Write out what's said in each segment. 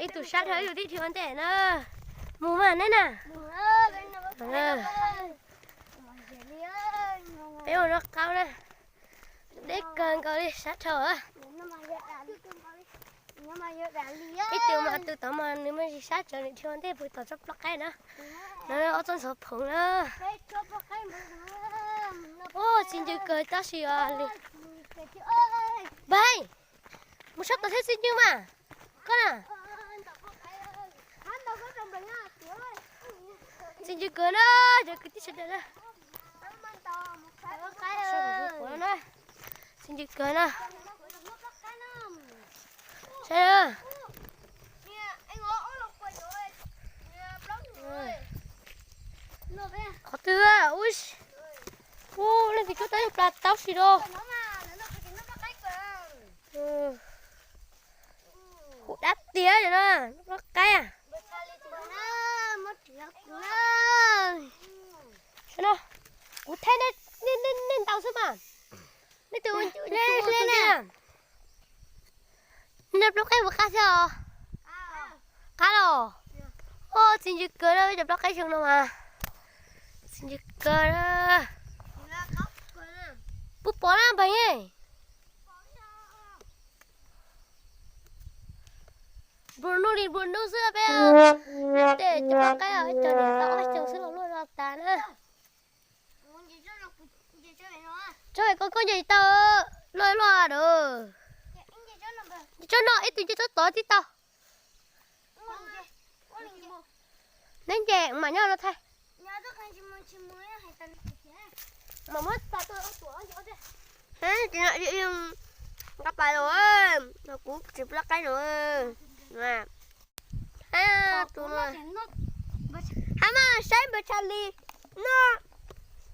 Ib tug sab dhau ib tug tib dhia ua ntej na. Mus mas neb na. Peb ua noj qaub na. Deb kawg nkaus li sab dhau. Ib tug mas tus tod mas nws muaj tsis sab tsawv nws dhia ua ntej pw tom tsob plob qaib na. No ob tsob ntxhuav phoov na. Ua txiv ncw kawg tab sis os li. Npawg, mus sab tom thiab txiv ncw mas. Koj na. Txiv ncw kawg na, cov kwv tij sawv daws na. Txiv ncw kawg na. Saib na. Qhov twg? Ub, leej twg cuab tau ib plas taub si rau. Hu dab tiag no, noj qaib. Saib no, kuv thaij nej ntaus xwb mas. Nej tus ua ncw hle hle ne. Nej plaub qaib puas qab thiab os? Qab los. Ua txiv ncw kawg na, cov plaub qaib zoo no mas. Txiv ncw kawg na. Puas pom na npawg? Nplua nuj li nplua nuj xwb peb. Tej cov plaub qaib ib co niam tau ob xyoos xwb los luaj zog tas na. Tsob koj koj nce tsis tau, luaj luaj lawm. Tsob no ib tug nce tsob tod tib tau. Neb nce mam nyob no thaij. Nqa pais los, kuv txiv plaub qaib no. Hab mas saib npawg Tshas Lis no,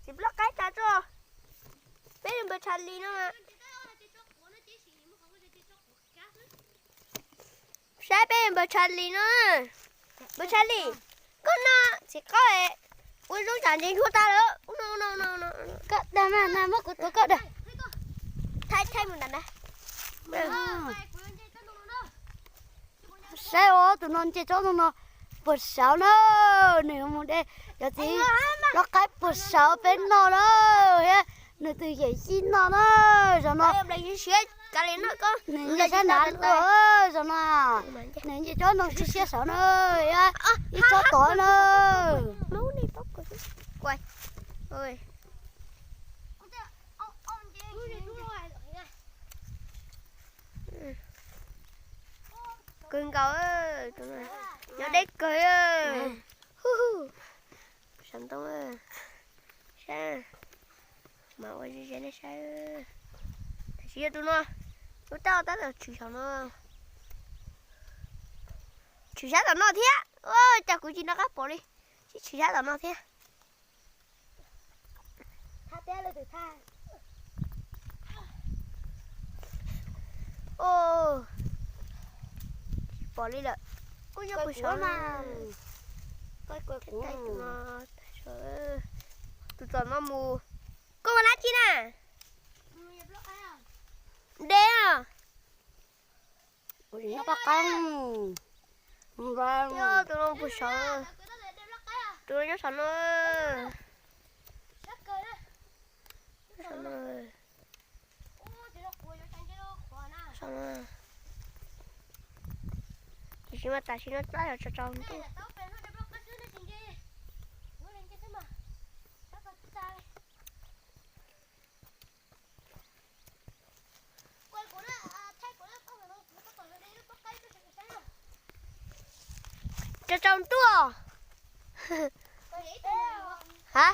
txiv plaub qaib tas tso, peb npawg Tshas Lis no. Saib peb npawg Tshas Lis no, npawg Tshas Lis, koj no txiv qaub ua zoo tsam ntses ntsuag tas lawm. Koj dag mas na, muab kuv tuav koj dag. Thaij thaij mus ntawm na. Saib os, tus no nce tsob ntoo no puas saud na, nws mus de cov txiv plaub qaib puas saud peb noj na, thiab nws tus yawm yij noj na, zaum no nws nce sab nav, zaum no nws nce tsob ntoo siab siab saud na, ib tsob tod na. Kawg nkaus, nyob deb kawg. Saum ntoo, saib, mam ua ze ze nej saib. Tam sim yog tus no, tus tab tab tom tshwm saum no, tshwm sab tom no thiab. Cas kuv tsis nco qab pom li, tsis tshwm sab tom no thiab. Tsis pom li lawm. Kuj nyob puag saud na. Tus txom no mus. Koj ua dab tsi na? De. Tus no puag saud, tus no nyob saum no. Tiam sis mas tam sim no tab tom tsaus ntuj. Tsaus tsaus ntuj. Ha?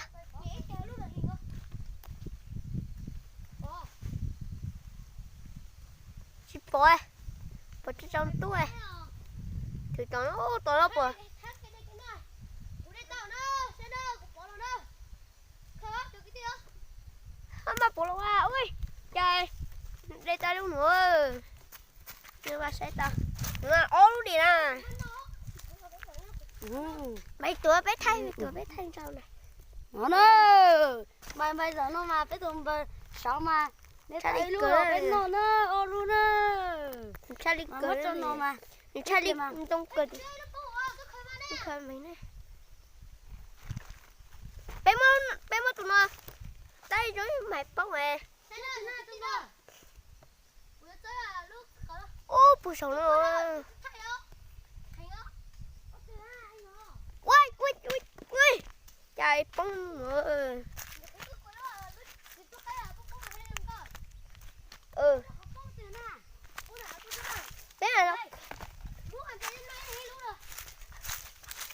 Tsis pom, pom tsaus tsaus ntuj. Thwm tom no, tom no pom. Maj pom los ua, ui, cas de tau lub nuav. Nws mas saib tau, nws mas ob lub dim na. Maiv tuav peb thaij, tuav peb thaij ntau na. No na, maiv maiv zaum no mas peb tus npawg saud mas de tau ib lub los peb noj na, ob lub na. Tshaj li kawg no mas, nws tshaj li ntoo kawg. Peb muab, peb muab tus no tab zoo maiv poob. Ub, puag saum no. Ua, ua, ua, cas poob no. Peb,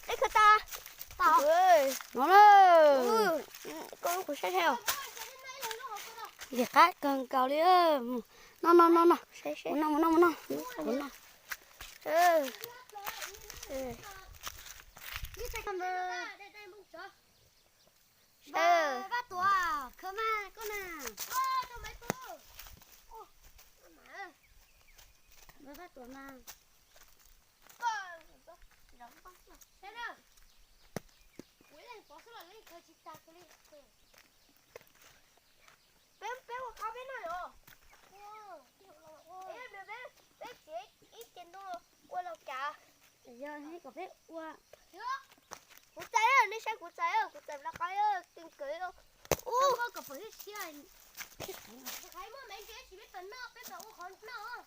peb khaws tau. No, koj kuv saib saib os. Lim qab kawg nkaus li. No no no no. Mus no mus no mus no. Vaj Tuam, khawv mas koj na. Vaj Tuam mas. Peb, peb ua qab peb noj os. Peb, peb txiav ib ce ntoo ua laug cav. Yog kom peb ua. Kuv txais, nej saib kuv txais, kuv txais npla qaib kawg kawg. Ub, kom pom siab siab. Muaj me ntsis tsis peb tau noj, peb tau ua qhov noj.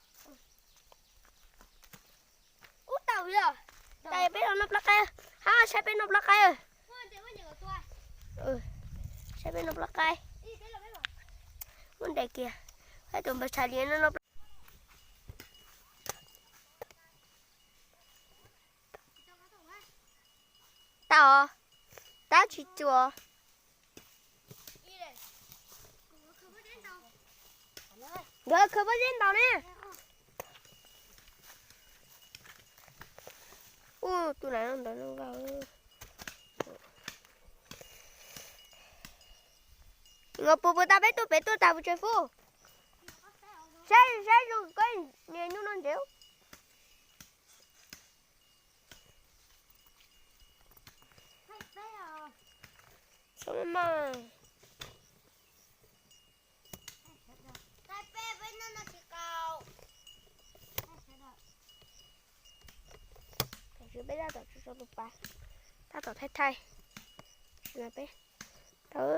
Ub, tau yog. Cas peb los noj plab qaib, hab saib peb noj plab qaib. Saib peb noj plab qaib. Muab ntes kiag, tus npawg Tshais Lias no noj plab. Tau, tab tsis tsuas. Nkawd khawv pob zeb ntaus ne. Ub, tus na ntawd no. Nkawd puas puas tau peb tuaj pem tuaj tas pes tsawg fub? Saib, saib zoo koj niag nyuj no ntsev. Txhob maj maj. Tam sim peb tab tom tso tus pas, tab tom thaij thaij. Peb, tsis paub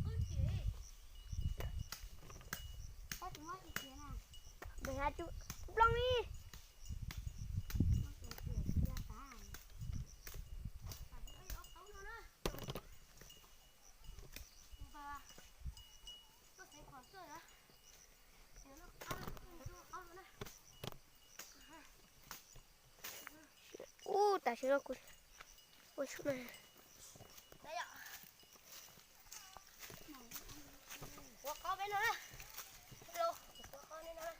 na. Nplooj li. Ub, tam sim no kuv ua tshub na.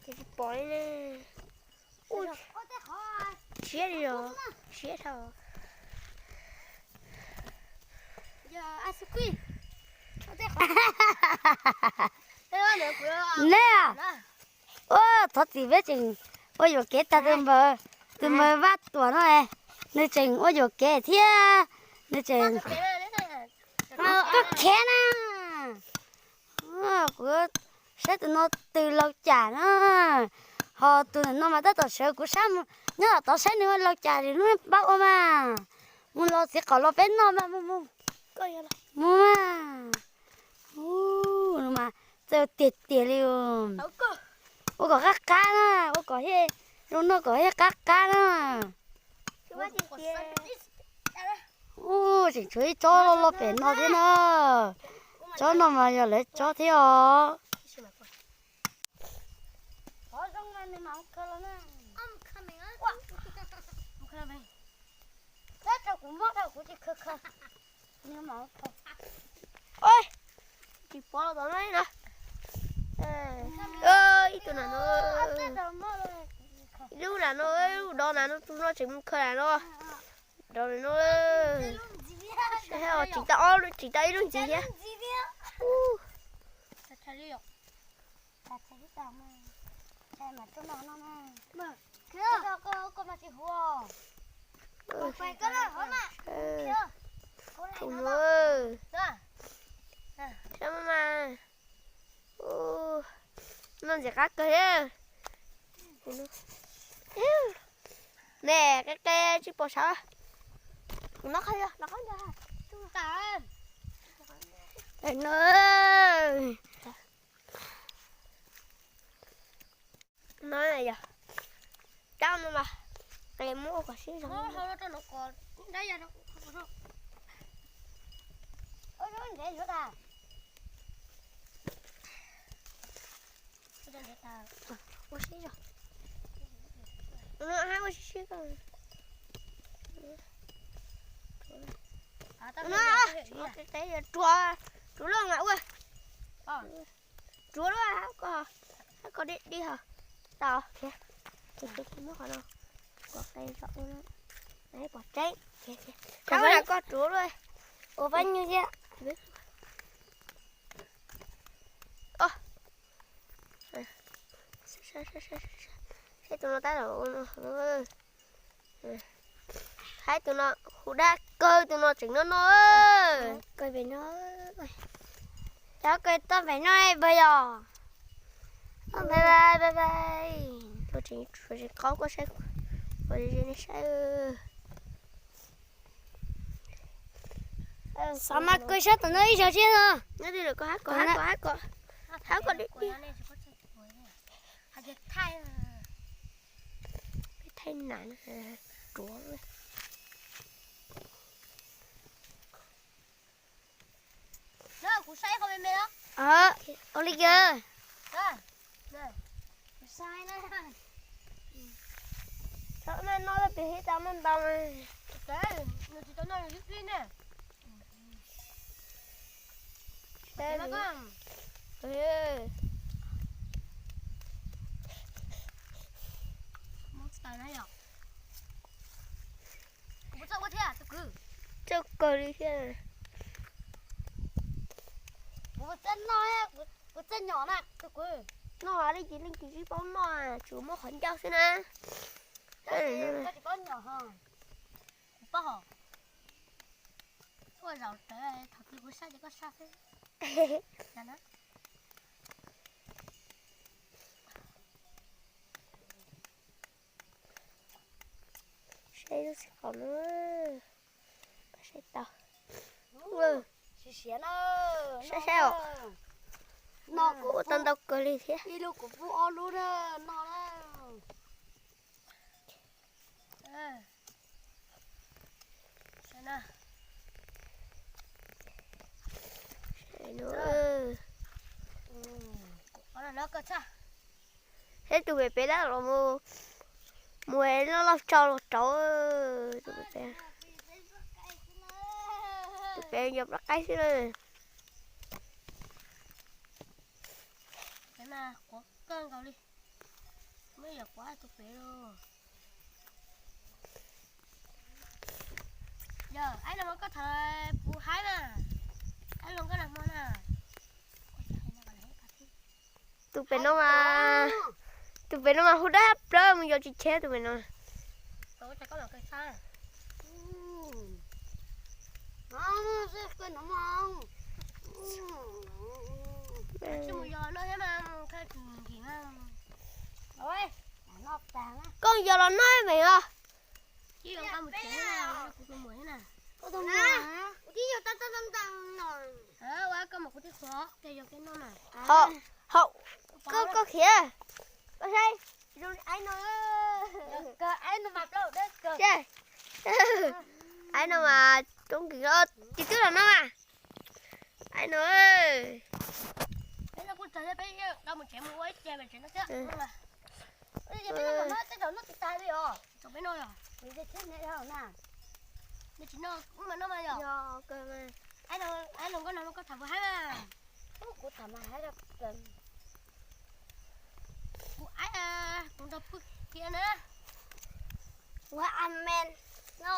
Ces tsis pom li ne. Ub, siab li os, siab dhau. Neb, ua thov txim peb tseem ua yuam kev tag tus npawg, tus npawg Vaj Tuam no, nws tseem ua yuam kev thiab, nws tseem, koj khiav na. Kuv saib tus no tws laug cas na, ho tus no mas tab tom sawv kuv sab mus nyob tom tod saib nws ua laug cas li lub pab ua mas. Mus los txiv qaum los peb noj mas mus mus. Mus mas. Ub, no mas txawj tiag tiag li. Ua kom qab qab na, ua kom zoo noj kom thiaj qab qab na. Ub, tseem tshuav ib tsob loj loj pem no thiab na. Tsob no mas yog lawv tsob thiab os. Tsis pov los tom no na. Ib tug na no, ib lub na no, ib lub dov na no, tus no tseem mus khaws na no. Dov no, tsis tau ob, tsis tau ib lub ntxiv thiab. Ub. Tus nuav, saib mas mas, noj ntxim qab kawg li. Ne, qe qe tsis pom sav. Kuv noj qhov, noj qhov ntawd. No, no yog cab no mas, qe muab ua kom sib zog. Ua sib zog. No, hab ua sib sib ko. No, ruam, ruam loj mas ua. Ruam loj hab ko, hab ko dib dib ho. Tau, khiav. Ces kuv muab qhov no, kuv qe zom ua, pom tseeb. Hab ko ruam loj. Ua pab nyuj thiab. Saib tus no tab tom ua no. Saib tus no hu dab kawg, tus no tseem noj no. Kawg pem no. Cov kawg toj pem no pag yog. Bye bye, bye bye. Tus tseem qaub koj saib, ua ze nej saib. Xav mas kawg saib tom no ib zaug thiab no. Nyob twj ywm koj hab kom, hab kom, hab kom, hab kom dib dib. Peb thaij nas ruav. Kuv saib qhov me me os. Ua li kawg. Txhob noj, noj pem thiab tau noj ntau. Nws tsis tau noj, nws ib pliag ne. Txawj kawg li thiab. Kuv txawj noj, kuv txawj nyom na tus kwv. Noj li ces leej twg tsis paub noj, tsuas muab qhov ncauj xwb na. Koj tsis paub nyom ho. Kuv paub hos. Ua zaum rawv thaum twg kuv saj ces koj saj xwb. Saib lub txiv qaub no, koj saib tau. Siav siav na. Saib saib os. No kuv ua tau ntau kawg li thiab. Ib lub kuv pub ob lub na, no na. Saib tus pem pem dab los mus, mus loj loj tso los rauv. Tus pem, tus pem yog plab qaib xwb na. Qhuav kawg nkaus li, muab yam quav tus pem los. Yog aib no koj tham puv haib na, aib no koj nag hmo na. Tus pem no mas, tus pem no mas hu dab plawg mus yos tsis cheb tus pem no. Koj yos los noj me os. Koj, koj khiav, koj saib, zoo aib no. Aib no mas roob kis, tis twb los no mas. Aib no. Aib no, koj no koj tham puv haib mas. Kuv tham mas haib. Kuv aib, kuv nrog pw kiag na. Kuv aib amen no.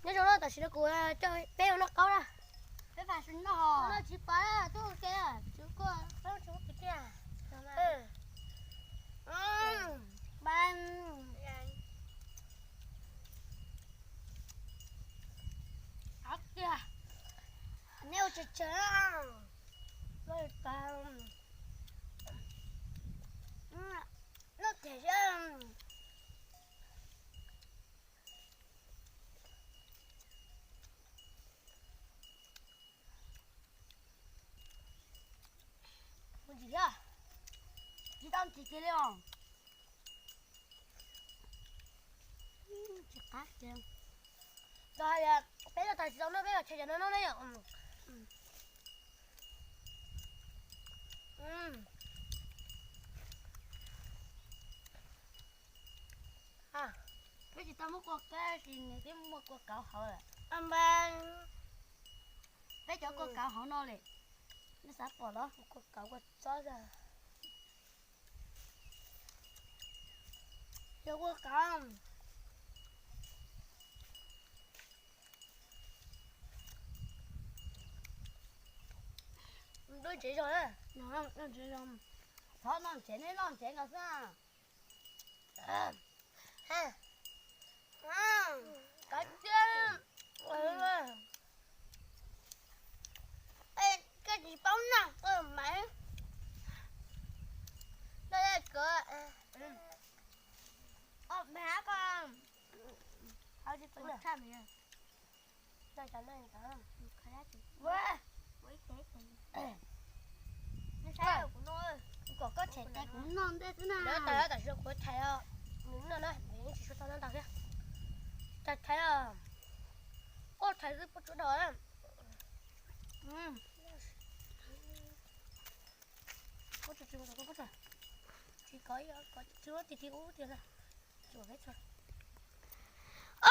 Nyob zoo na, tam sim no kuv coj peb ua noj qaub na. Peb noj tsis pab tub ke, tsis kuj, peb tsis kuj tiag. Noj them. Mus tsis thiab, tsis tau ntxim kiag li os. Tsis qab kiag. Txog hais tias peb los tag tsis tau noj, peb los chaw cov no noj na yom. Peb tsis tau muab kua kab, tsis nws twb muaj kua kauv hauv lawm. Peb cov kua kauv hauv no li, nej xav pom los? Kua kauv kua txob. Yog kua kauv. Noj ntsev zog na. Thov noj ntsev, neb noj ntsev nkaus xwb. Koj tsis paub noj koj mas. Noj koj. Ob me hab koj. Hab tsis tau tshaj me. Kom koj them tes kuv noj ntej xwb na. Lawv tas tam sim kuv thaiv os, nws noj na, nws yeej tsis tshua tau noj ntau thiab. Thaiv thaiv os, koj thaiv xwb puas tsuav daus na. Tsis kov, kov tsis muab tig tig ub tiag na.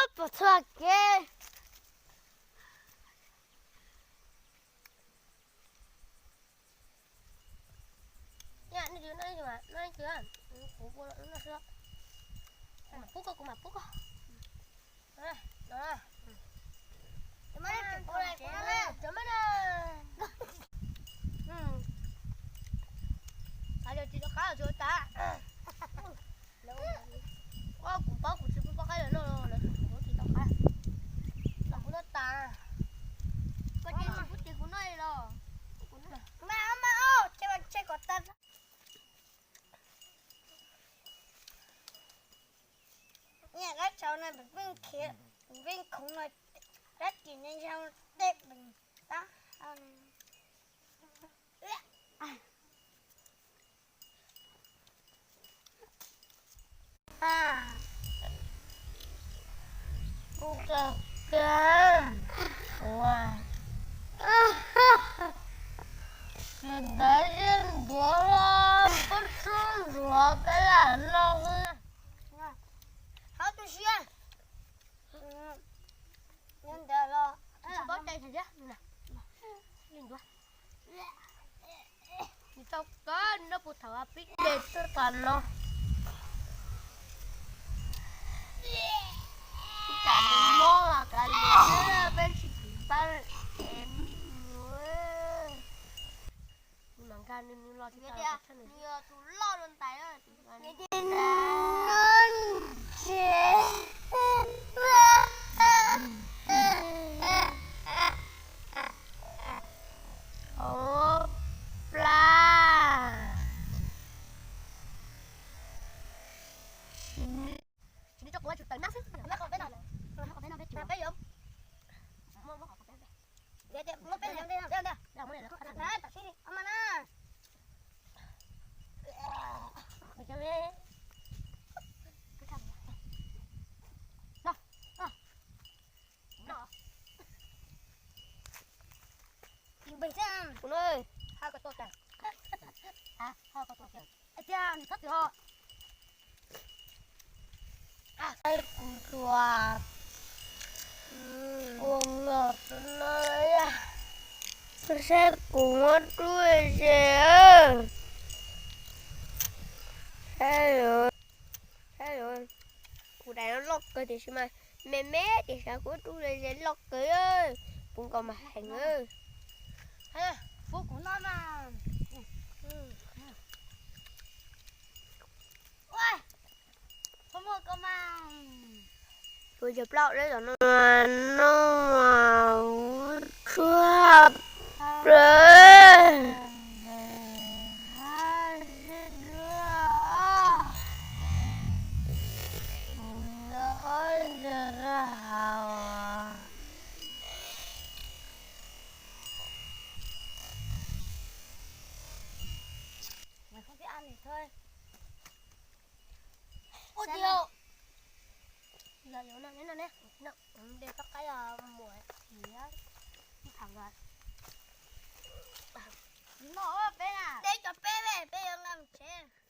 Ob puas txhua kev. Kuv ua no xwb. Kuv mam pub koj, kuv mam pub koj. Tsis tau qab, tsis tau qab. Kuv paub kuv tsis pub poj qaib lawv noj, lawv kuv tsis tau qab. Los kuv noj tas. Koj cia li pub ces kuv noj li los. Mas mas, ces mas tseg kom tas. Niam dab tsaus no pem pheej khiav, pem pheej khoov no, dab tsi ne yog tej pem tab hau. Kuv kawg kawg ua ntawd yeej ntuav los pob tsuab ntxuav peb lam noj. Hab tu siab. Ntawd los tsis paub cai thiab. Nws tau kab noj puag thaum pib de txog tas no. Ib tsam nws mob los kav liam, peb tsis tsis pab. Kuv mam nkag nws, nws los tsis tau, nws yog tus loj dua ntais. Noj ntsev. Hauv plab. Tsis tau kuv ua tsum tawm nab xwb, nab qhov peb no, peb yuav muab qhov peb. Kuv no, ha koj tuaj cas. Ha koj tuaj cas. Tiag, nws txhob txwm ho. Saib kuv tus, ua ngos no, saib kuv muab dub ze. Saib, saib, kuv daim no loj kawg tiam sis mas me me tiam sis kuv dub ze loj kawg, puv nkaus mas heev. Pub kuv noj mas. Ua, txhob muaj koj mas. Kuv cov plaub leb tom no, no, tshuab. Yog yuav noj neb noj neb, de txoj qaib muam thiab ib tham nkawd. Noj peb na, de cov peb ve, peb yuav nqa mus tsev.